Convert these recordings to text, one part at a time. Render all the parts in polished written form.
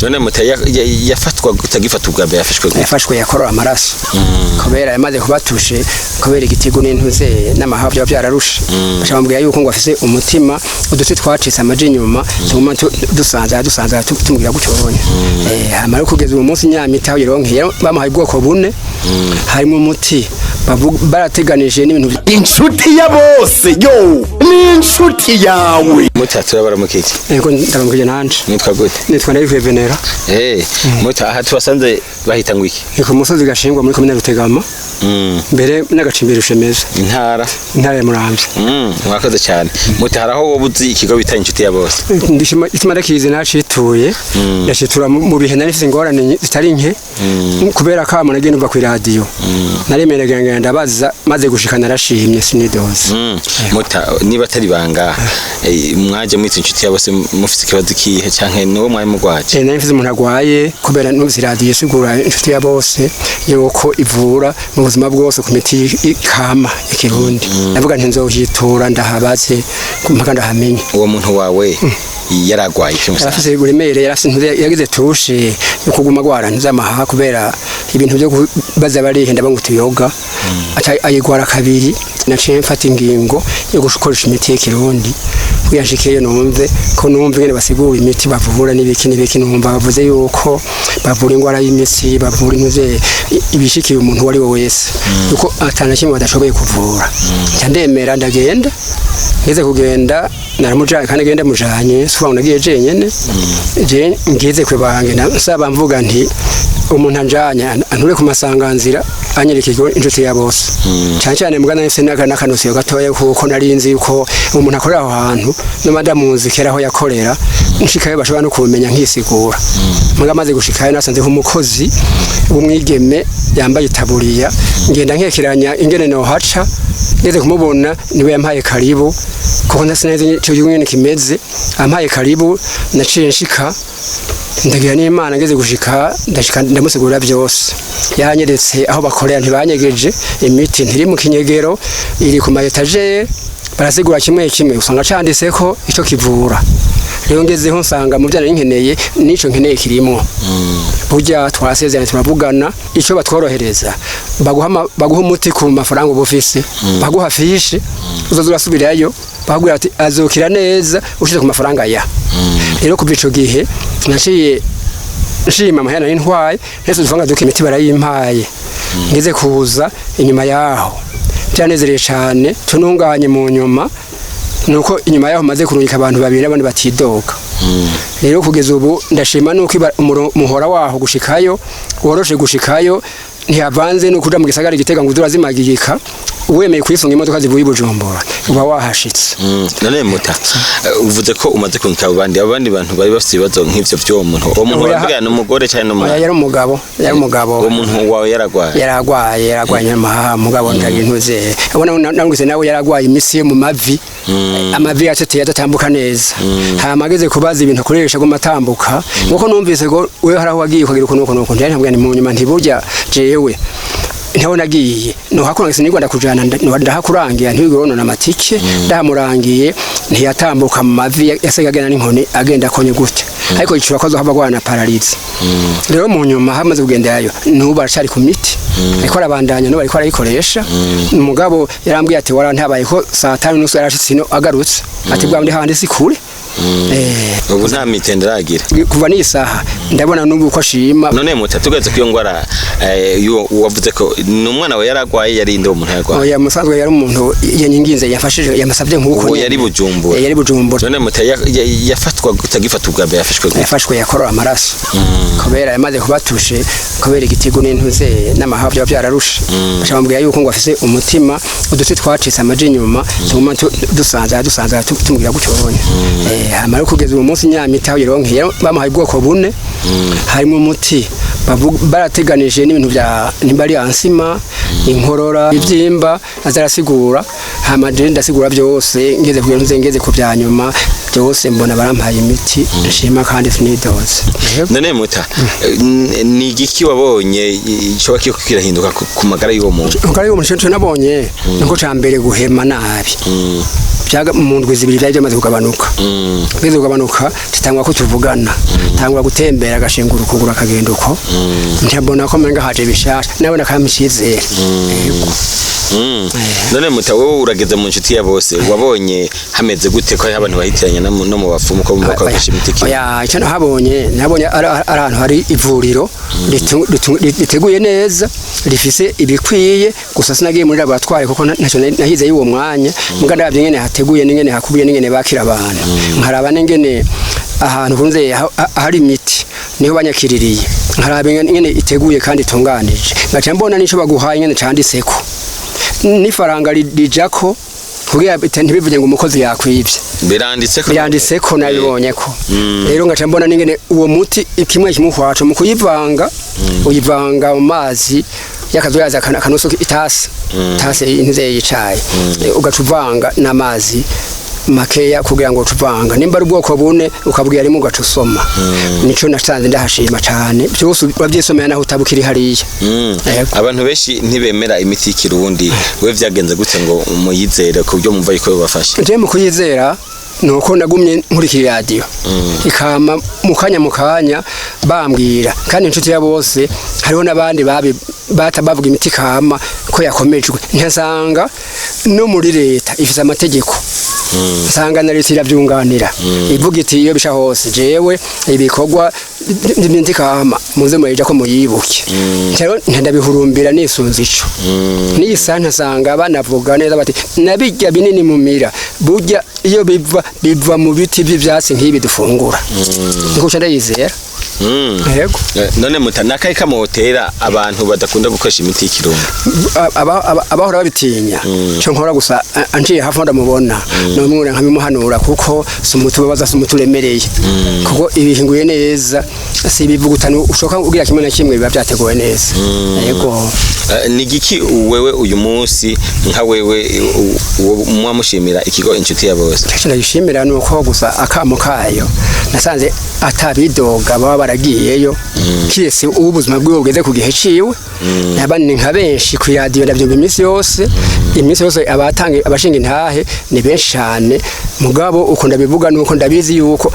None muta yafatwa gute? Agifata ubwa mbere yafashwe gute? Yafashwe yakorora amaraso kubera yamaze kubatushe, kubera igitigu n'intuze n'amahaha byaba byararushe. Baca bamubwira yuko ngo afise umutima, udutsi twacitse amaji inyuma, tuguma dusanzara dusanzara, tumubwira gutyo bonye. Hama rero kugeza uyu munsi nyamiti aho yironkeye, bamuhaye ubwoko bune, harimo umuti barateganije n'ibintu Inshuti ya bose, yo ni inshuti yawe. Muta, turabaramukije. Yego, ndaramukije nanje. Mwitwa gute? Nitwa Ndayivuye Venera. Muta, aha tubasanze bahita ngo iki? Ni ku musozi Gashingwa muri komine Rutegama, mbere n'agacimbiri Rushemeza. Intara? Intara ya Muramvya. Mwakoze cyane. Muta, hari aho wowe uzi ikigo bita Inshuti ya Bose? Ndishima itima, ndakizi, nacituye, ndacitura mu bihe nari mfise ingorane zitari nke, kubera kamo nagiye numva kw'iradiyo, naremera ngenda ndabaza, maze gushika narashimye, sinidoze. Muta, niba atari banga, mwaje mwitwa Inshuti ya Bose mufise ikibazo kihe, canke niwo mwari mugwaje? Nari mfise umuntu agwaye, kubera numvise iradiyo isigura Inshuti ya Bose yuko ivura mu buzima bwose ku miti kama y'ikirundi, ndavuga nti nzohitura ndahabaze mpaka ndahamenye. Uwo muntu wawe yaragwaye iki musa? Yarafise uburemere, yarafise yagize tushe yo kuguma agwara ntuzamahaha kubera ibintu byo baza barihenda banywa utuyoga, aca ayigwara kabiri. Naciye mfata ingingo yo gukoresha imiti y'ikirundi kugira nshikeyo numve ko numve ingene basigura imiti bavura n'ibiki n'ibiki. Numva bavuze yuko bavura ingwara y'imitsi, bavura intuze ibishikiye umuntu uwo ari we wese, yuko atana kimwe badashoboye kuvura. Nca ndemera ndagenda. Ngeze kugenda naramujanye, kandi genda mujanye, si ukuvuga ngo nagiye jenyene. Je ngeze kwibange nsaba, mvuga nti umuntu anjanye anture ku masanganzira, anyereka ikigo Inshuti ya Bose. Cyane cyane mbwa nahise n'akanosiyo gatoya, kuko nari nzi yuko umuntu akorera aho hantu n'uba ndamuzi kera aho yakorera, nshikayo bashobora no kumenya nkisigura. Mbwa maze gushikayo nasanze nk'umukozi w'umwigeme yambaye itaburiya, ngenda nkekeranya ingene nohaca. Ngeze kumubona niwe yampaye karibu, kuko ntasinzi ico gihugu nyene kimeze. Ampaye karibu, naciye nshika, ndagira n'Imana, ngeze gushika ndashika, ndamusigurira byose, yanyeretse aho bakorera, ntibanyegeje imiti, ntiri mu kinyegero, iri ku ma étagères, barasigura kimwe kimwe, usanga canditseko ico kivura. Rero ngezeho nsanga mu byo nari nkeneye n'ico nkeneye kirimo. Burya twasezeranye, turavugana, icyo batworohereza baguha umuti ku mafaranga uba ufise, baguha fiche uzoza urasubirayo, bakubwira ati azokira neza ushize ku mafaranga ya. Rero kuva ico gihe naciye nshima amahera nari ntwaye, ndetse udufaranga duke, imiti barayimpaye. Ngeze kuza inyuma yaho byanezereye cyane, tununganye mu nyuma nuko inyuma yaho maze kurungika abantu babiri n'abandi batidoga. Rero kugeza ubu ndashima nuko umuhora waho gushikayo woroshe, gushikayo ntihavanze no kuja mu gisagara Gitega ngo urazimagirika. Wemeye kuyifunga imodoka zivuye i Bujumbura uba wahashitse. None muta, uvuze ko umaze kunka abo bandi bantu bari bafite ibibazo nk'ivyo vy'uwo muntu, uwo muntu Oya, wambwira ni umugore cyane Oya, n'umwana? Yari umugabo, yari umugabo. Uwo muntu wawe yaragwaye? Yaragwaye, yaragwaye nyamaha, mugabo ndagintuze ubona nanguse nawe yaragwaye imisi yo mu mavi, amavi yateteye adatambuka neza. Hama ageze kubaza ibintu akoresha ngo matambuka, nkuko numvise ko wewe hari aho wagiye ukagira ukuntu ukuntu ukuntu, ntabwo ni mu nyuma ntiburya jewe ntaho nagiye nohakuranga, sinigwa ndakujana ndahakurangira, ntiwigwe amatike. Ndahamurangiye ntiyatambuka mu mavi, yasigaye agenda n'inkoni, agenda akonye gutya, ariko yicura ko azohava agwana paralysie. Rero mu nyuma hamaze kugenderayo, n'ubu aracari ku miti, ariko arabandanya, n'ubu ariko arayikoresha. Umugabo yarambwiye ati warantabaye, ko saa 5:30 yarashitse ino agarutse, ati bwa ndi handi si kure. Ubu nta mitende aragira? Kuva n'isaha ndabona n'ubu ko ashima. None muta, tugeze ku iyo ngwara, wavuze ko ni umwana we yaragwaye, yari inde uwo muntu yaragwaye? Oya, musanzwe yari umuntu yanyinginze, yafashije, yamusabye nk'uko Uwo nyene. yari Bujumbura? Yari Bujumbura. None muta, yafatwa gute? Agifata ubwa mbere yafashwe gute? Yafashwe yakorora amaraso kubera yamaze kubatushe, kubera igitigu n'intuze n'amahaha byaba byararushe. Baca bamubwira yuko ngo afise umutima, udutsi twacitse amaji inyuma, tuguma dusanzara dusanzara, tumubwira gutyo bonye. Hama rero kugeza uyu munsi nyamiti aho yironkeye, bamuhaye ubwoko bune, harimo umuti. Barateganije n'ibintu bya nimba ari ansima, inkorora, ibyimba, azarasigura. Hama je ndasigura byose, ngeze ku nze, ngeze ku bya nyuma byose, mbona barampaye imiti, nshima kandi sinidoze. None muta, ni igiki wabonye icoba kiriko kirahinduka ku magara y'uwo muntu? Ukari uwo muntu nabonye nuko ca mbere guhema nabi byaga mu ndwi 2 byari byamaze kugabanuka. Bize kugabanuka, tutangwa ko tuvugana, tangwa gutembera, agashingura ukuguru, akagenda uko, ntabona ko menga haje bishasha, nabona kampa icizere. Yego. None muta, wowe urageze mu nshuti ya bose, wabonye hameze gute, ko hariho abantu bahitiranya no mu bapfumu, ko bumva ko bakoresha imiti kimwe? Oya, icyo nahabonye, nabonye ari ahantu hari ivuriro riteguye neza, rifise ibikwiye. Gusa sinagiye muri laboratoire kuko ntacyo nahize y'uwo mwanya. Mbwa ndabye ingene hateguye n'ingene hakubiye n'ingene bakira abantu, nkaraba n'ingene ahantu kunze hari imiti niho banyakiririye, nkaraba ingene iteguye kandi itunganije, ngaca mbona n'ico baguhaye ingene canditseko n'ifaranga rijako kugira ntibivuge ngo umukozi yakwivye. Biranditse ko? Biranditse ko, nabibonye ko. Rero ngaca mbona n'ingene uwo muti kimwe kimwe ukwaco, mu kuyivanga uyivanga mu mazi y'akazuyazi akanusu itasi, itasi intuze yicaye, ugaca uvanga n'amazi makeya kugira ngo uce uvanga nimba ari ubwoko bune, ukabwira rimwe ugaca usoma. Nico nasanze ndahashima cane, byose uravyisomera naho utabukiri hariya. Yego. Abantu benshi ntibemera imiti y'ikirundi, we vyagenze gute ngo muyizere ku buryo mumva yuko bibafasha? Je mu kuyizera nuko nagumye nkurikira iradiyo, ikama mu kanya bambwira, kandi inshuti ya bose hariho n'abandi babi bata bavuga imiti kama ko yakomejwe, ntasanga no muri leta ifise amategeko, nsanga na leta iravyunganira, ivuga iti iyo bisha hose jewe ibikorwa by'imiti kama muze murija ko muyibuke. Rero ntabihurumbira nisunze ico n'iyi saha, ntasanga banavuga neza bati nabijya binini mumira burya iyo biva, biva mu biti by'ivyatsi nk'ibi dufungura, niko nca ndayizera. Yego. None muta, nakahe kamotera abantu badakunda gukoresha imiti y'ikirundi? Abahora babitinya, cyo nkora gusa anciye hafi ndamubona nomwura nkabimuhanura, kuko si umuti ubabaza, si umuti uremereye, kuko ibihinguye neza, si ibivugutano ushoka ugira kimwe na kimwe, biba byateguwe neza. Yego. Ni igiki wewe uyu munsi nka wewe mwamushimira ikigo Inshuti ya Bose? Icyo ndagishimira ni uko gusa akamo kayo nasanze atabidoga baba baragiyeyo, kiretse ubu ubuzima bwiwe bugeze ku gihe ciwe. Nabandi nka benshi ku iradiyo ndabyumva iminsi yose, iminsi yose abatanga abashinga intahe ni benshi cyane. Mugabo uko ndabivuga nuko ndabizi yuko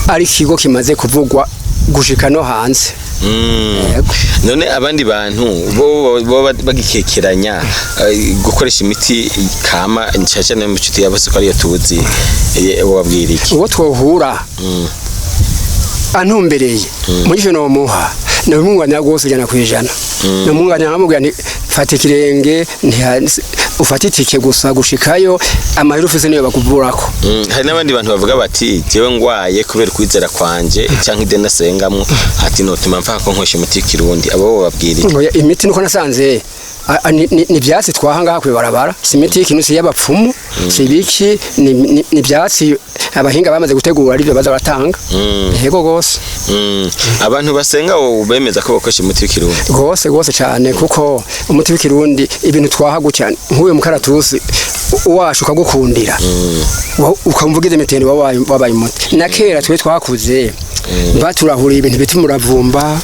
ari ikigo kimaze kuvugwa gushika no hanze. Yego. None abandi bantu bo bagikekeranya gukoresha imiti kama nshasha no mu Nshuti ya Bose ko ariyo tuzi, wabwira iki? Uwo twohura antumbereye muri icyo nomuha, namwunganira rwose 100%. Namwunganira nkamubwira nti fata ikirenge, ufate itike gusa gushikayo, amahera ufise niyo bakuvurako. Hari n'abandi bantu bavuga bati jewe ngwaye kubera kwizera kwanje canke ideni nasengamwo, ati notuma mfa ko nkoresha imiti y'ikirundi, abo bo babwira iki? Oya, imiti nuko nasanze ni ivyatsi twaha ngaha kwibarabara, si imiti y'ikintu, si y'abapfumu, si ibiki, ni ivyatsi abahinga bamaze gutegura, arivyo baza baratanga. Yego gose. Abantu basenga bo bemeza ko bakoresha imiti y'ikirundi? Gose gose cyane, kuko umuti w'ikirundi, ibintu twaha gutya nk'uyu mukaratusi wacu ukagukundira, ukamva ugize imitende wabaye umuti. Na kera twe twakuze baturahuriye ibintu bita umuravumba,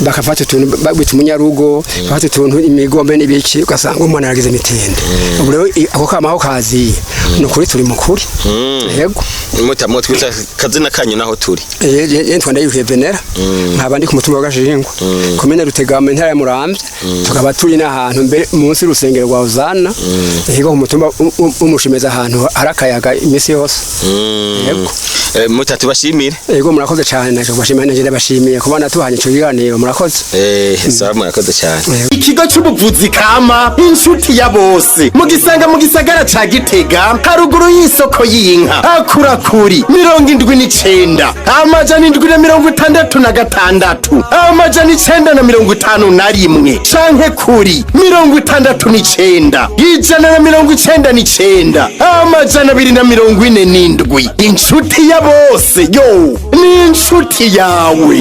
bakafata utuntu bita umunyarugo, bafata utuntu imigombe n'ibiki, ugasanga umuntu aragize imitende. Ubu rero ako kama aho kaziye ni ukuri, turi mu kuri. Yego. Muta, twita kazina kanyu naho turi. Yentwa Ndayuhiye Venera, nkaba ndi ku mutumba wa Gashingwa, komine Rutegama, intara ya Muramvya, tukaba turi n'ahantu mbere munsi y'urusengero rwa Uzana, higo ku mutumba w'Umushimeza, ahantu hari akayaga iminsi yose. Yego. Muta, tubashimire. Yego, murakoze cyane, naje kubashimira, naje ndabashimiye kuba natuhanye ico kiganiro, murakoze. Sawa, murakoze cyane. Ikigo c'ubuvuzi kama Inshuti ya Bose mugisanga mu gisagara ca Gitega, haruguru y'isoko y'inka, akurakuri 79 766 951 canke kuri 69 199 247. Inshuti ya Bose yo ni inshuti yawe.